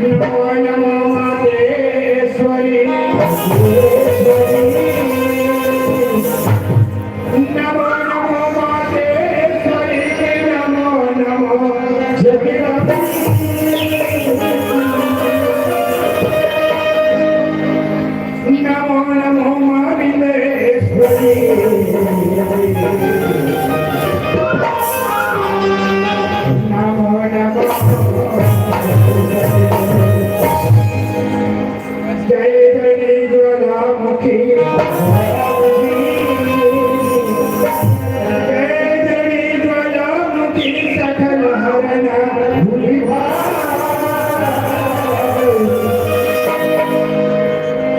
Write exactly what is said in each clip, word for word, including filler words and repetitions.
नमो नमो मातेश्वरी। नमो नमो मातेश्वरी, नमो नमो जगदम्बे। नमो नमो माँ विंदेश्वरी। नमो नमो। जय जय ज्वालामुखी। जय जय ज्वालामुखी सकल हरण भूलि भाग।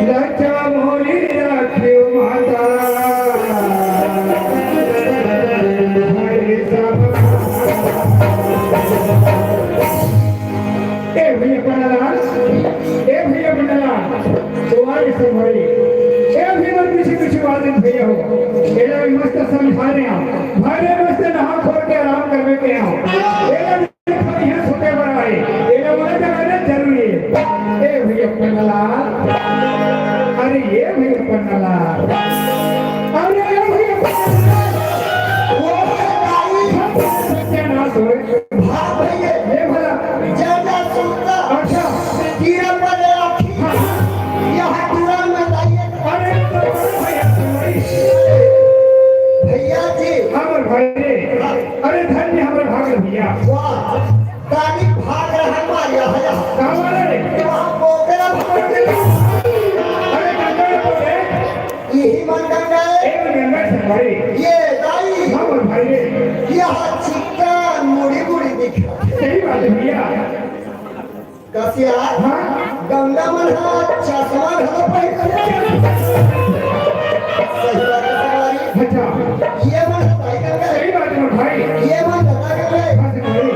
लज्जा मोरी राखियो माता। हरे सब ए भैया पन्नालाल, ए भैया पन्नालाल, तुम्हारे संभरी। ए भैया, पीछे पीछे वाले भैया हो, एला भी मस्त समझा रहे हैं, भले मस्त नहा खोर के आराम करवे के हो। एला भी यहाँ सोते बड़ा है, एला वाला जगह ना जरूरी है। ए भैया पन्नालाल, अरे ए भैया पन्नालाल, अरे ए भैया पन्नालाल, वो सत्यानाश हो। हाँ भैया, ये भला। ज्यादा सुनता। अच्छा। कीड़ा पड़े आँखी। हाँ। यहाँ दूरा में लाइए। अरे, तो भैया, भैया जी। हाँ, बोल भाई रे। हाँ। अरे, धन्य हमारा भाग भैया। वाह, तारीफ भाग रहा है, वाह, यहाँ, यहाँ। कहाँ वाला रे? तो हम बोकरा भाग रहे हैं। अरे, गंगा में बोले। इही मन गंगा ए। ए मन गंगा संगवारी। ये दाई। हाँ, मोर भाई रे। यह चिक्कन मुड़ी मुड़ी दिखत हे। सही बात हे भैया। कसिया। हाँ। गंगा मन हा चश्मा घलो पहिरे। सही बात हे संगवारी। अच्छा। ये मन हा भाई गंगा। सही बात हे भाई। ये मन दादा गंगा। हाँ, संगवारी।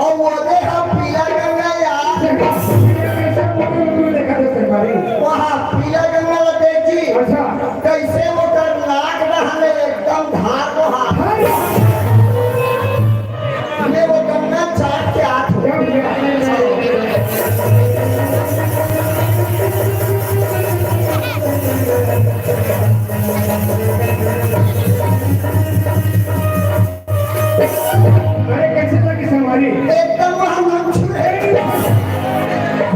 अउ वो दे हा पीला गंगा यार। सही बात हे। ये कैसे फोटो में देखा था संगवारी? वहाँ पीला गंगा ला देख जी। अच्छा। कैसे ओकर नाक डहर ले एकदम धार बोहा। हाँ। ले वो गंगा चाट के आत हो। अरे, कैसे लगी संगवारी? एकदम वहाँ मंचूर है।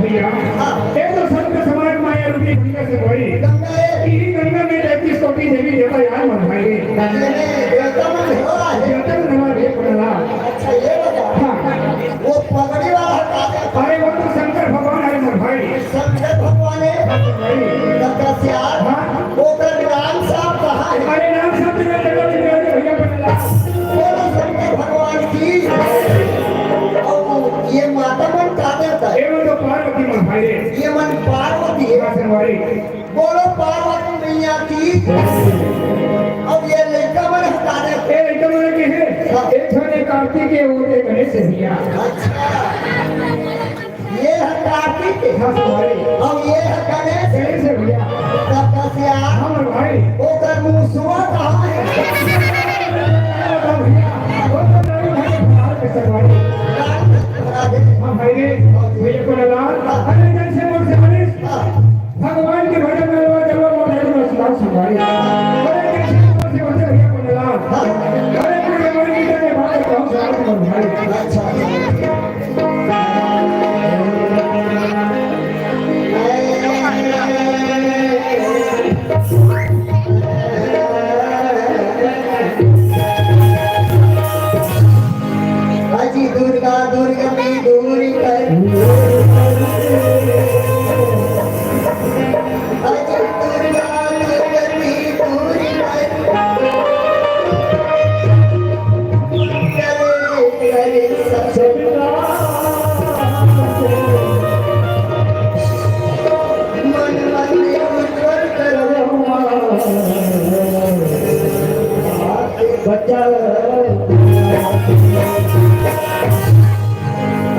भैया, हाँ। एक तो संत समाज माया रूपी गंगा से भरी। गंगा है। इही गंगा में तैंतीस कोटि देवी देवता यार मन भाई। नहीं, नहीं, देवता मन हो रहा है। देवता मन हमारे एक बना। अच्छा, ये बता। हाँ। वो पगड़ी वाला हटा दे। अरे, वो तो शंकर भगवान है मन भाई। शंकर भगवान है। हाँ, भाई। तो कसिया। हाँ। ओकर नाम साहब कहाँ है? अरे नाम साहब तो मैं जगह में मेरे भैया बनेला। बोलो शंकर भगवान की। और ये माता मन का देवता है? ये मन तो पार्वती मन भाई रे। ये मन पार्वती है। हाँ, संगवारी। बोलो पार्वती मैया की। अब ये लड़का मन का देवता है? ये लड़का मन के है? हाँ। एक ठो ने कार्तिक के, वो एक गणेश है भैया। अच्छा। ये है कार्तिक। हाँ, भाई। और ये है गणेश। गणेश है भैया। तब कसिया। हाँ, भाई। ओकर मुसवा कहाँ है? हाँ, भैया। वो तो नहीं भाई, बाहर में से भाई। राम महाराज। हाँ, भाई रे। भैया को लगा। हाँ। अरे, कैसे मुझसे मनीष? हाँ। भगवान के भजन में वो चलो, वो भजन में सुधार सुधारी। अरे, कैसे मुझसे मनीष भैया को लगा। हाँ। अरे, कोई हमारे गीता के बात कहूँ, सुधार सुधारी। अच्छा। अजी दुर्गा दुर्गति दूर कर। अजी दुर्गा दुर्गति दूर कर।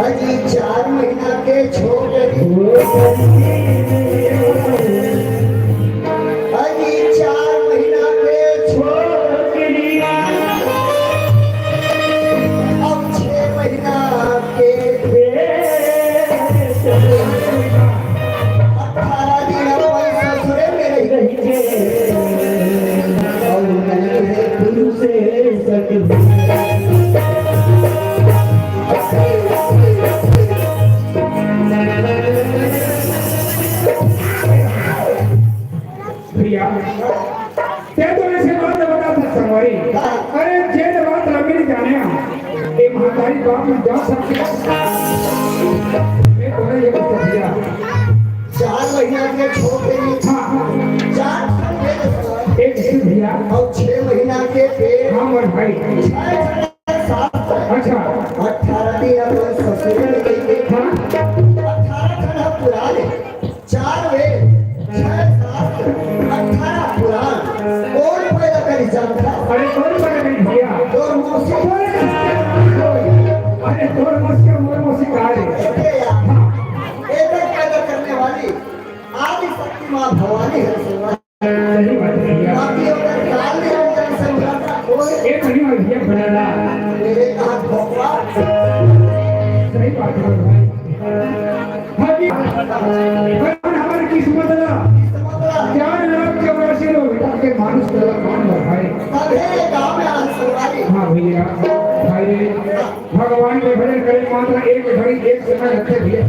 अजी चार महीना के छोकरी। अजी चार महीना के छोकरी। अब छह महीना के पेट। अठारह दिन अपन ससुरे में रही। रही। और नहीं है पुरुष सक। भैया, ते तो ऐसे बात बता था संगवारी। अरे, जे बात रवि ने जाने, ये महतारी बाप में जा सकते। मैं बोला, ये बता भैया। चार महीना के छोटे ही। हाँ। चार ठन पेट। एक से भैया। और छह महीना के पेट। हाँ, मोर भाई। छह ठन सास। अच्छा। अठारह दिन अपन ससुर में गई। हाँ। अठारह ठन पुराने। चार वेद, छह शास्त्र, अठारह पुराण, कौन पैदा करी जानता? अरे कौन पैदा करी भैया? तोर मौसी। अरे तोर मौसी, मोर मौसी का रे? अरे यार, एक एक पैदा करने वाली आदि शक्ति माँ भवानी है। सही बात है भैया। बाकी ओकर काल निरंजन से उजाला कोई। एक नहीं हो भैया बनाना। मेरे कहा भोपा। सही बात है भाई। हाँ जी, भगवान हमारी किस्मत ला, चार लाख चौरासी लोग, ताकि मानुष का कौन बढ़ाए। तभे ये गाँव में आज सवारी। हाँ भैया, भाई रे, भगवान के भजन करे मात्र एक घड़ी, एक समय रखे भैया।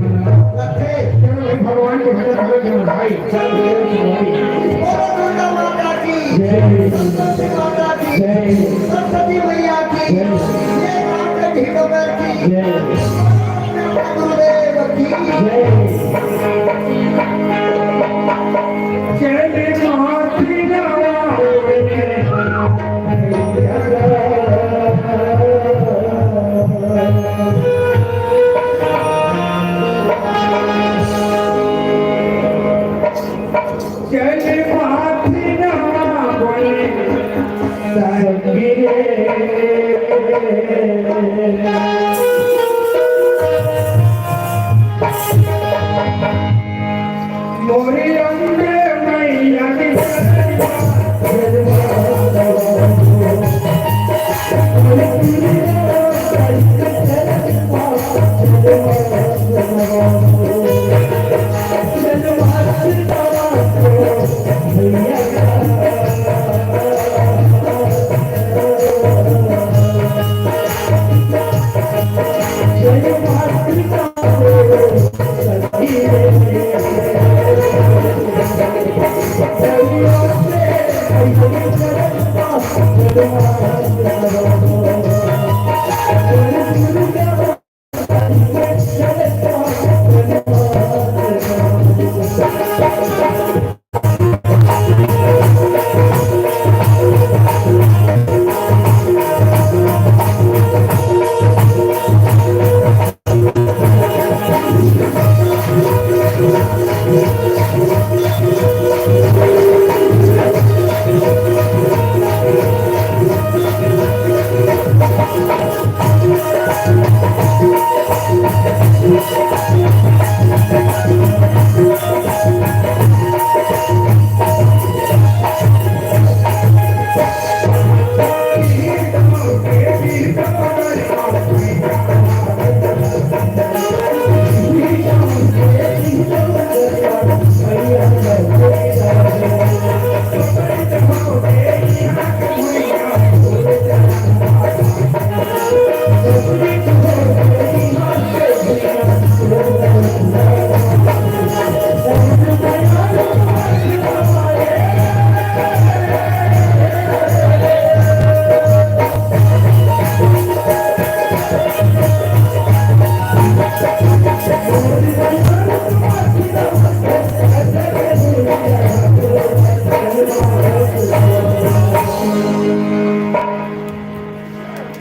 रखे। चलो भाई, भगवान के भजन करे, चलो भाई। बोलो दुर्गा माता की, जय। सरस्वती माता की, जय। सरस्वती मैया की, जय। ये राम के भीतर की, जय। गुरुदेव की जय। जय। जय महात्मा।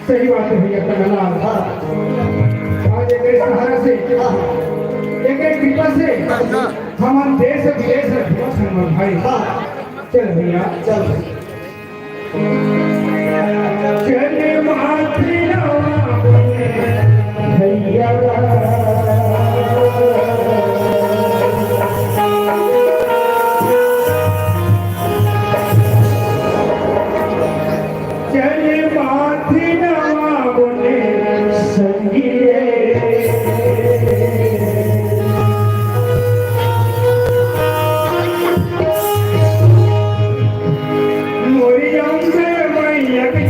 सही बात है भैया, कमललाल। हाँ। आज एक सहारा से, हाँ। एक कृपा से हमर देश विदेश में घूमत हन मोर भाई। हाँ। चल भैया। चल। चल माथी नवा भैया। चल माथी नवा बोले संगी रे। मोरी अम्बे मैया के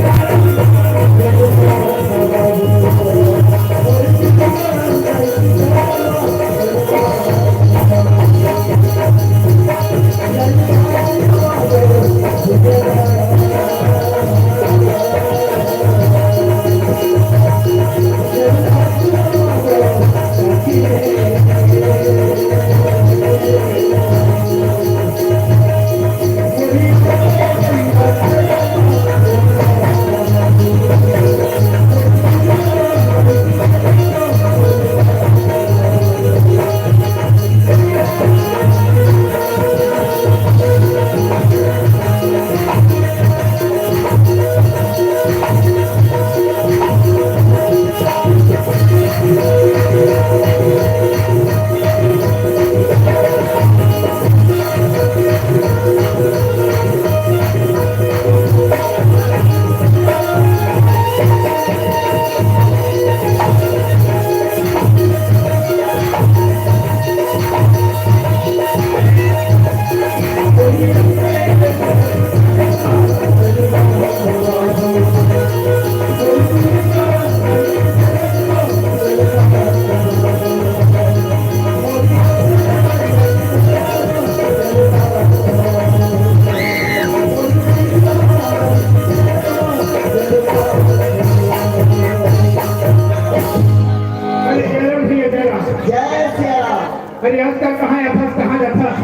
अरे जय राम भैया, जय राम। जय सिया राम। अरे आजकल कहाँ जाथस, कहाँ जाथस?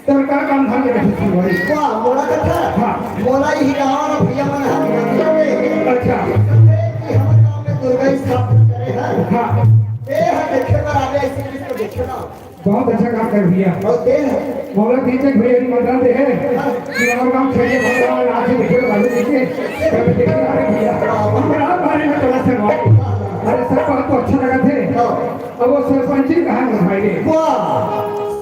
तोर का काम धाम रहिथे भाई? वाह, मोला कथा? हाँ। मोला इही गाँव म भैया मन ह नदिया में, अच्छा। कि हमर गाँव में दुर्गा स्थापना करे हे। हाँ। ए ह देखे बर आवे, अइसे किसको देखे ना। बहुत अच्छा काम करे भैया। अउ ते ह? मोला तीन चार भैया निमंत्रण दे हे। हाँ। कि हमर गाँव छेड़िया भगवान आज देखे बर आवे, देखे। तब देखे बर आवे भैया। हमरा बारे में थोड़ा सा बात। अरे सब बात तो अच्छा लगथे। हाँ। अब वो सरपंची कहाँ निभाए रे? वाह,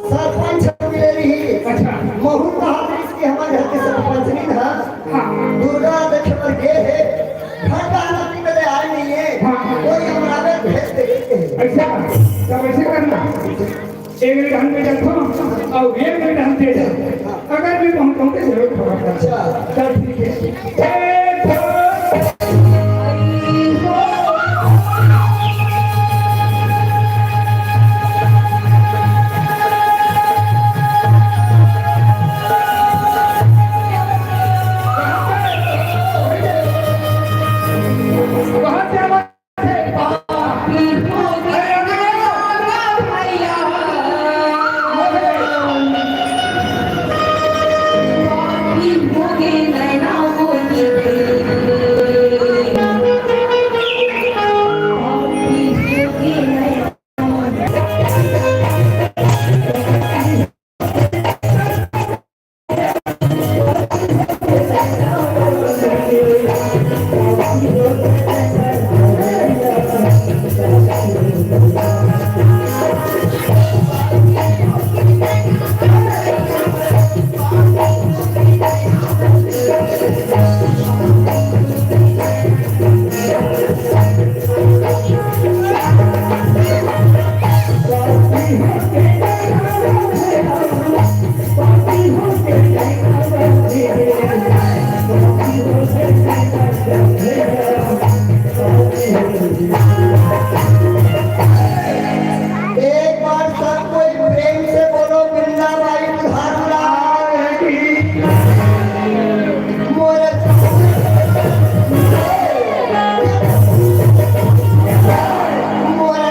सरपंच मिले रही। अच्छा। महू कहा कि हमर घर के सरपंच नहीं था। हाँ। दुर्गा देखे बर गे हे। घर का आदमी मिले आए नहीं है। हाँ। कोई हमरा में भेज दे देते हैं। ऐसा, तब ऐसे करना। एक घंटे में जाथो, अउ एक घंटे हम दे दे। अगर भी हम कहूँ तो जरूर खबर कर। अच्छा। चल ठीक है। एक बार सब कोई प्रेम से बोलो, बिंदा बाई बुधारू लाल की। मोरे, मोरे,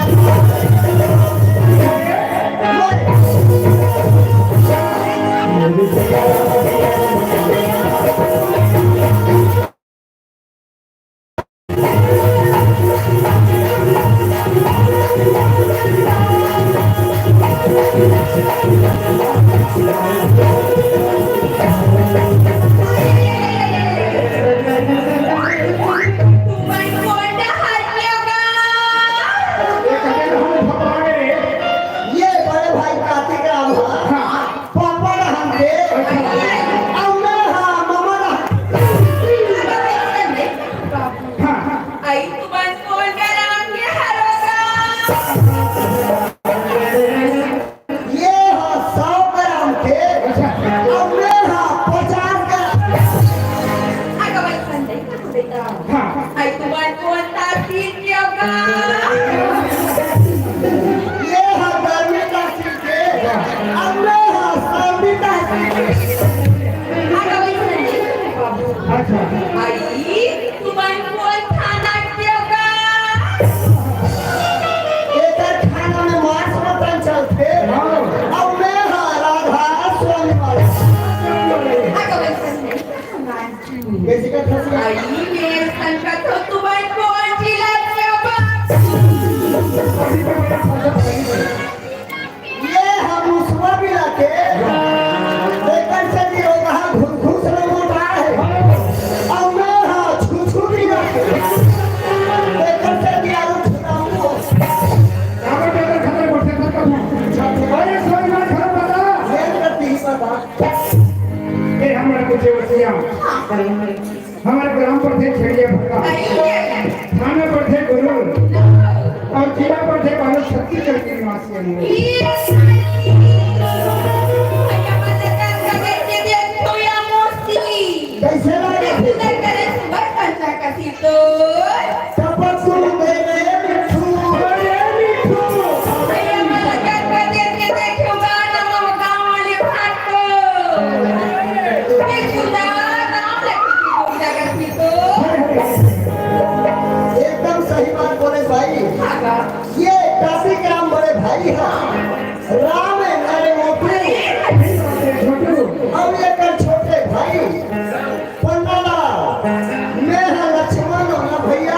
ये बड़े भाई कार्तिक राम ह। पापा रहन दे। अउ मैं ह ममा रहन। आई तुमन कोन ग्राम के हरो गा? ये ह सौ ग्राम के, अउ मैं ह पचास ग्राम। अगं भाई, संजय का बेटा। आई तुमन कोन तहसील के हो गा? ये ह गर्मी तहसील के, अउ मैं ह सर्दी तहसील के। अगं भाई, संजय का बाबू। अच्छा। आई तुमन कोन थाना के हो गा? एकर थाना में मांस मटन चलथे। हाँ। अउ मैं ह राधा स्वामी वाला। अगं भाई, संजय का हमार। कैसे का फंस गया? आई मेर संगत हो, तुमन कोन जिला के हो गा? ये ह मुसवा जिला के, एकर से निरोगहा घुस घुस लो मोटा हे। अउ मैं ह छू छू जिला के, एकर से निरोगहा छुड़ाऊं। काबर बेटा खतरे बैठे खतरे? अरे सोई ना खड़ा बता। ये करती ही बता। ये हमरा कुछ वसिया। हमर ग्राम पड़थे छेड़िया भक्का, थाना पड़थे गुरूर अउ जिला पड़थे बालोद, छत्तीसगढ़ के निवासी हन। कैसे लगे? टपक तू मेरे मिठू। अरे मिठू। भैया, मैं लगा कर देख के देखूंगा, ना वो गाँव वाले भाग को। ये सुधा नाम लेके क्यों जाकर थी तो? एकदम सही बात बोले भाई। हाँ। ये कार्तिक राम बड़े भाई हैं। राम है अरे मोटू। अरे छोटू। अब ये कर छोटे भाई। पंडाला, मैं ह लक्ष्मण ना भैया।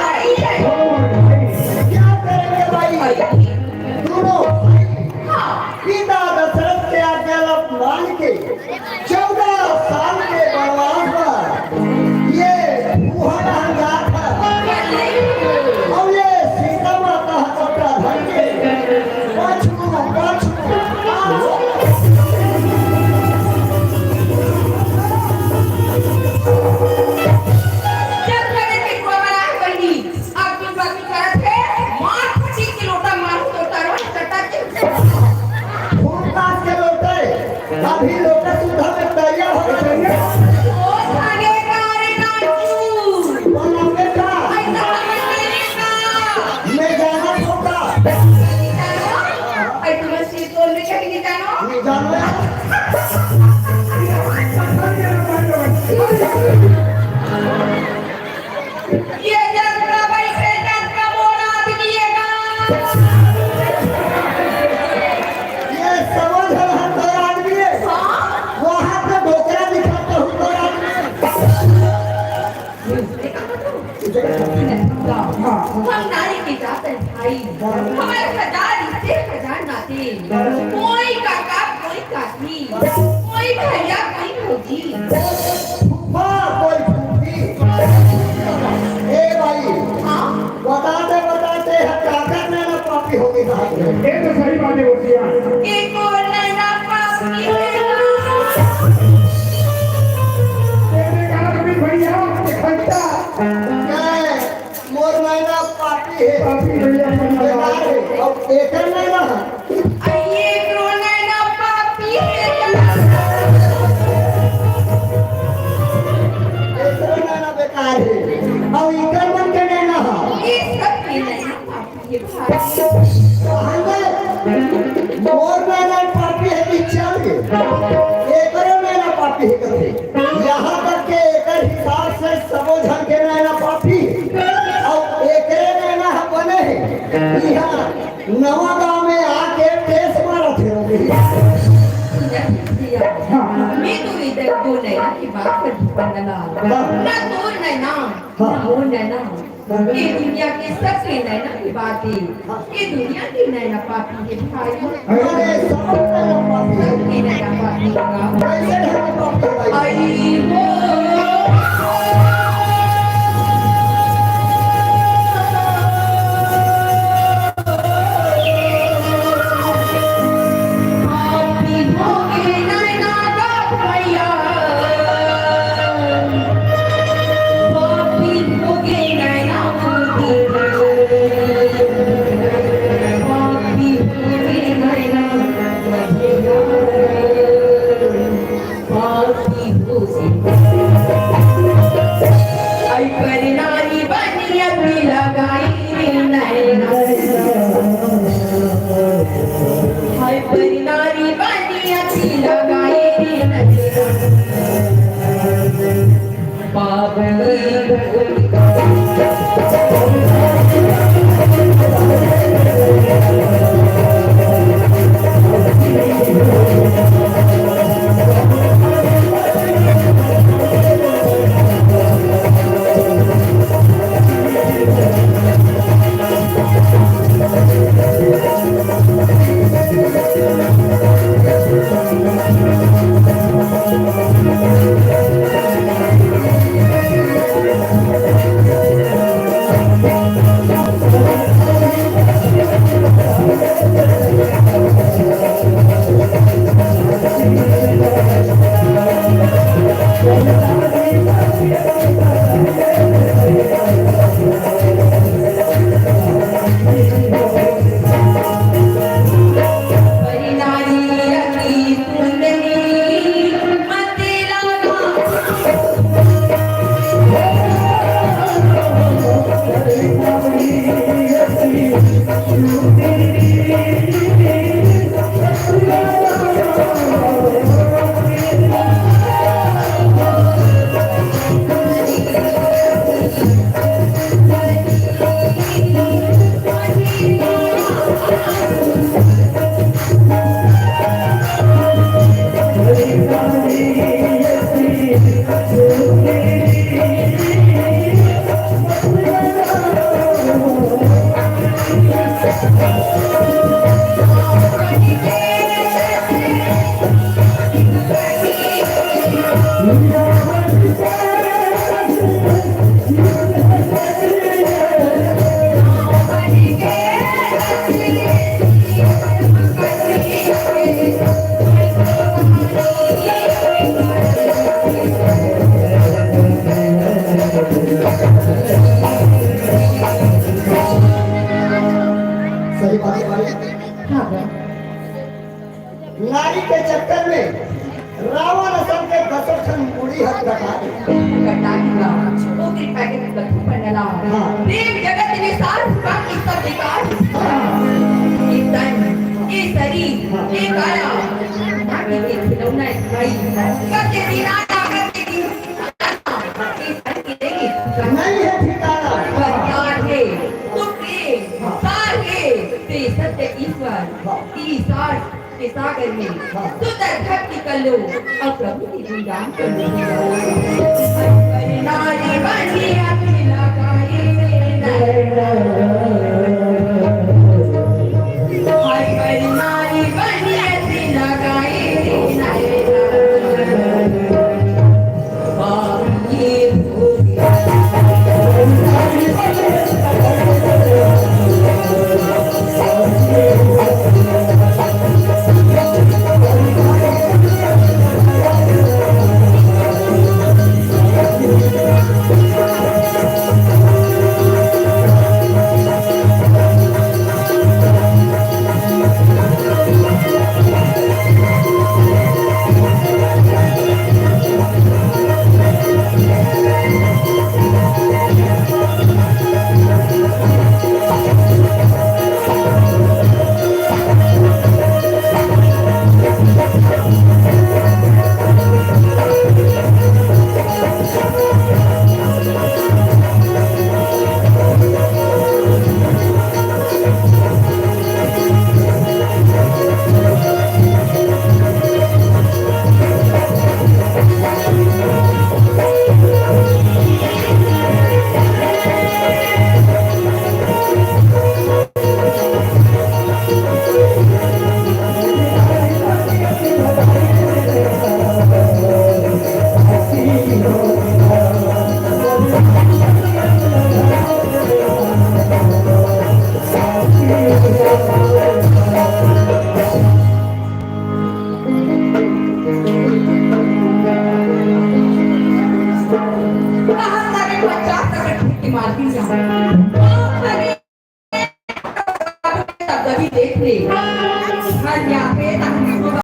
क्या करेंगे भाई? दोनों भाई पिता दशरथ के आज्ञा ला मान के चौदह साल के वनवास में ये फूहड़ हंगात है। और ये सीता माता ह कपड़ा धर के पाछू, पाछू, पाछू। जब करे के गोबर आए बहिनी, अब तुम बात करत हे, मार फटी के लोटा मारू तो तारो चटा के। फूट काट के लोटे, अभी लोटे सुधा में तैयार हो गए। ओ थाने का रे नाचू। बनावे का। ऐसा हमें देने का। मैं जाना होगा। ऐ तुम्हें सीतोन में कहीं नहीं जानो? नहीं जानो। ये जतका बइठे, जतका मोर आदमी हे गा। ये समझ हन तोर आदमी हे। हाँ। वहाँ पे डोकरा दिखा तो हूँ तोर आदमी। ये तो सही बात है, होशियार। एक और नैना पापी है। तेरे कारण भी भैया, इकट्ठा। नहीं, मोर नैना पापी है। पापी भैया, भैया। बेकार है। अब एकर नैना है। अरे, एक और नैना पापी है। एकर नैना बेकार है। अब इकर मन के नैना है। ये सब के नैना पापी। मोर नैना पापी है कि चल गे? एकरो नैना पापी है कथे। यहाँ तक के एकर हिसाब से सबो झन के नैना पापी है। अउ एकरे नैना ह बने है। यहाँ नवा गांव में आके टेस मारत है। हाँ। मैं तो इधर दो नैना की बात कर, पंडला। हाँ। ना तोर नैना, हाँ। ना मोर नैना। ये दुनिया के सबके नैना की बात है। ये दुनिया के नैना पापी है भाई। अरे, सब नैना पापी है। सबके नैना पापी होगा। कैसे नैना पापी है भाई? आई हो। आई पर नारी बनी अति लगाई रे नैना। आई पर नारी बनी अति लगाई रे नैना। पापी सही बात है। हाँ। नारी के चक्कर में रावण असन के दसों ठन मुड़ी ह कटा गे। कटा गे रावण। ओकरे पैकेट कथू पंडला। हाँ। प्रेम जगत में सार भुला, ई सब बेकार। हाँ। ई तन, ई शरीर, हाँ। ई काया, माटी के खिलौना है भाई। कते दिन आया, कते दिन नहीं है ठिकाना। बरसात है, सुख है, सार है, ते सत्य ईश्वर, ईशान के सागर में सुंदर भक्ति कर लो और प्रभु की गुणगान कर लो। नारी बनी अति लगाई रे नैना। हाय बड़ी नारी बनी अति लगाई रे नैना। बाहर मारे पचास टका खिड़की मार दी जाऊं। बाप रे, कभी देख ले।